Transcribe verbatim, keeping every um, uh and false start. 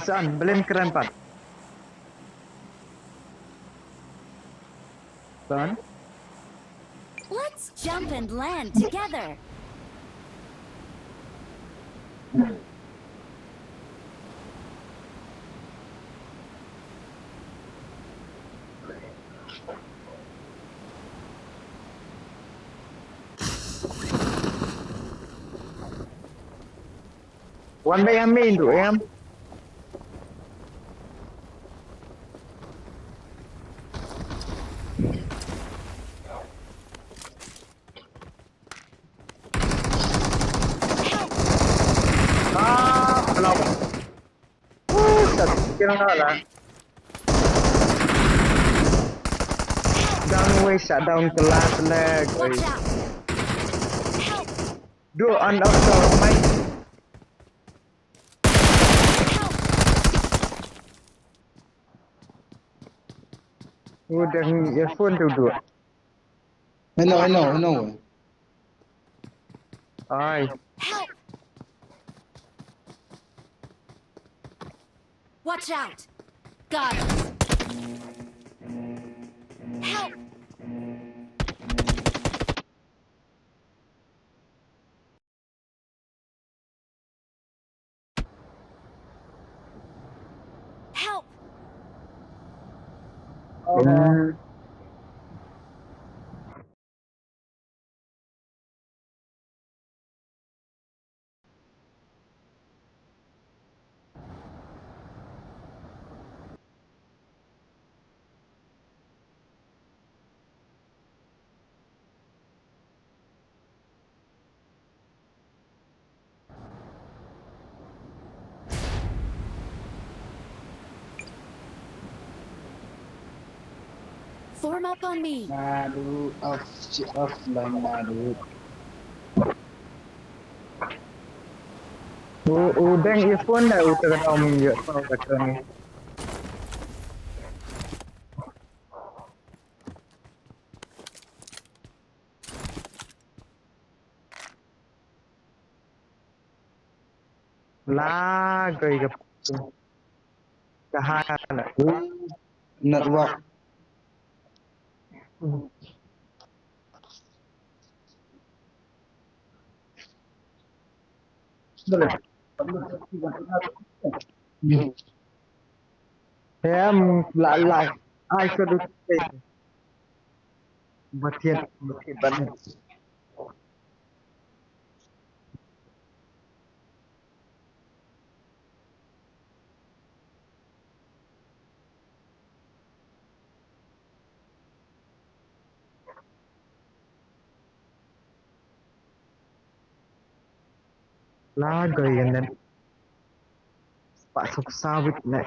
Son, balei kren pat? Son? Let's jump and land together. Wan beit ha main ruh em. Ah, hello. Woo, shot kill na la. Down wei, shot down kelas le. Watch out! Help! Do an of the mic. Help! Woo, dang earphone tu do. I know, I know, I know. Ai. Help! Watch out! Got it! Help! Help! Form up on me. Madu, off, off lang madu. U, u dang earphone da u ta ka dom ïa ka ka ni. La goi ka ka ha na. Network. Em la la ai ka du. Bathiat, bathiat ban. La goi nen. Pak sok sawit ne.